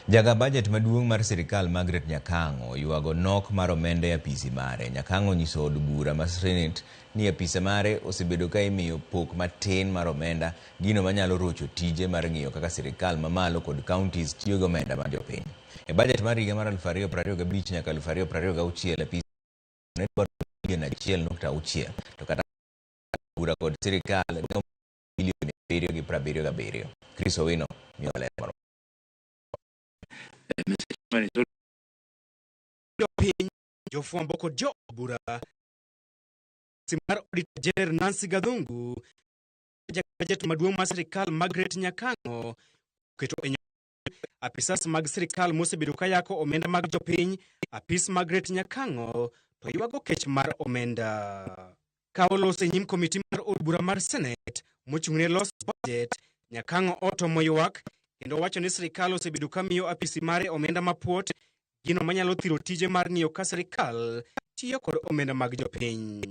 Jaga bajet maduong' mar sirikal Margaret Nyakang'o oywago nok mar omenda e apisi mare. Nyakang'o onyiso od bura ma Senate ni apise mare osebedo ka imiyo pok matin mar omenda, gino manyalo rocho tije mar ng'iyo kaka sirikal mamalo kod counties tiyo gi omenda mar jopiny. E bajet mar higa mar 2025 nyaka 2026 apisi ne dwaro bilion 1.6 to kata bura kod sirikal ne bilion 777. Chris Owino miyo ler moro. Jopiny, jofwambo kod jo bura mar Auditor General Nancy Gathungu, jabajet maduong' mar sirikal Margaret Nyakang'o oketo e apisas mag sirikal mosebedo ka yako omenda mag jopiny. Apis Margaret Nyakang'o to ywago kech mar omenda. Ka oloso e nyim komiti mar od bura mar Senate mochung'ne loso budget, Nyakang'o otomo ywak kendo wacho ni sirikal osebedo ka miyo apisi mare omenda mapuot, gino manyalo thiro tije mar ng'iyo ka sirikal tiyo kod omenda mag jopiny.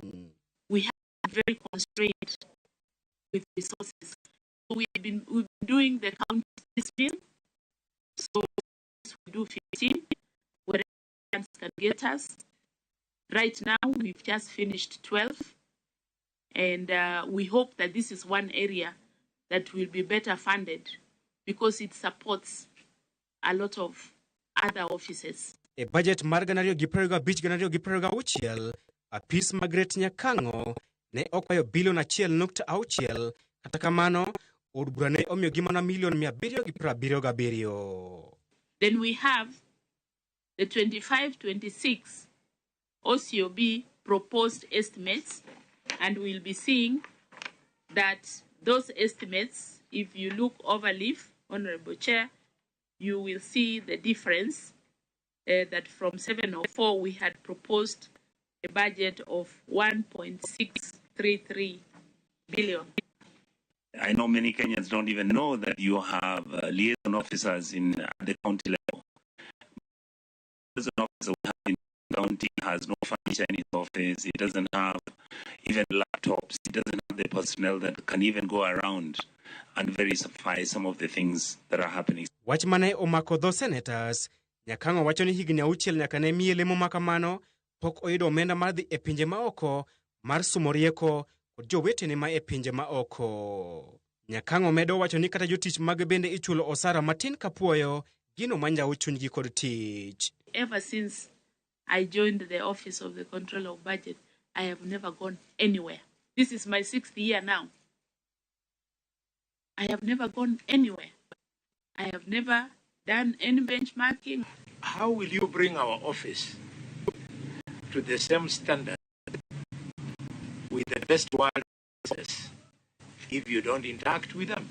We have very constrained with resources. So we've been doing the county piecemeal. So we do 15, wherever funds can get us. Right now, we've just finished 12. And we hope that this is one area that will be better funded because it supports a lot of other offices. E bajet mar 2025 2026, apis Margaret Nyakang'o ne okwayo bilion 1.6, kata kamano od bura ne omiyogi mana milion 777. Then we have the 25-26 OCOB proposed estimates, and we'll be seeing that those estimates, if you look overleaf, Honorable Chair, you will see the difference that from 704 we had proposed a budget of 1.633 billion. I know many Kenyans don't even know that you have liaison officers in at the county level. Liaison officer we have in the county has no furniture in his office. He doesn't have even laptops. He doesn't have the personnel that can even go around and verify some of the things that are happening. Wach mane omako dho senators, Nyakang'o wacho ni higni 6 nyaka ne miye lemo ma kamano pok oyudo omenda mar dhi e pinje maoko mar sumo rieko kod jowetene ma e pinje maoko. Nyakang'o medo wacho ni kata jotich mage bende ichulo osara matin kapuoyo gino manjawo chunygi kod tich. Ever since I joined the Office of the Controller of Budget, I have never gone anywhere. This is my sixth year now. I have never gone anywhere. I have never done any benchmarking. How will you bring our office to the same standard with the best world offices if you don't interact with them?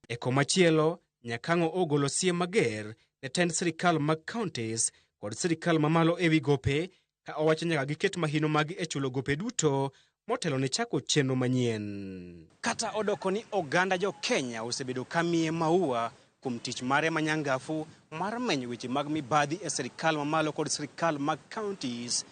E komachielo, Nyakang'o ogolo siem mager ne tend sirikal mag counties kod sirikal mamalo ewi gope ka owacho nyaka giket mahino mag e chulo gope duto motelo ne chako chenro manyien. Kata odoko ni oganda jo Kenya osebedo ka miye maua kuom tich mare manyangafu mar menyo weche mag mibadhi e sirikal mamalo kod sirikal mag counties,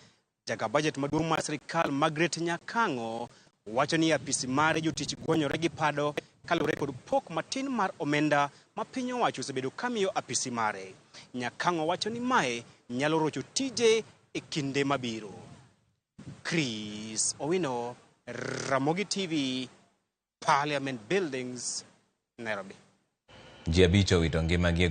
jaga bajet maduong' mar sirikal Margaret Nyakang'o wacho ni apisi mare jotich gwonyore gi pado kaluwore kod pok matin mar omenda ma piny owacho osebedo ka miyo apisi mare. Nyakang'o wacho ni mae nyalo rocho tije e kinde mabiro. Chris Owino, Ramogi TV, Parliament Buildings, Nairobi. Ji 5 owito ngimagi.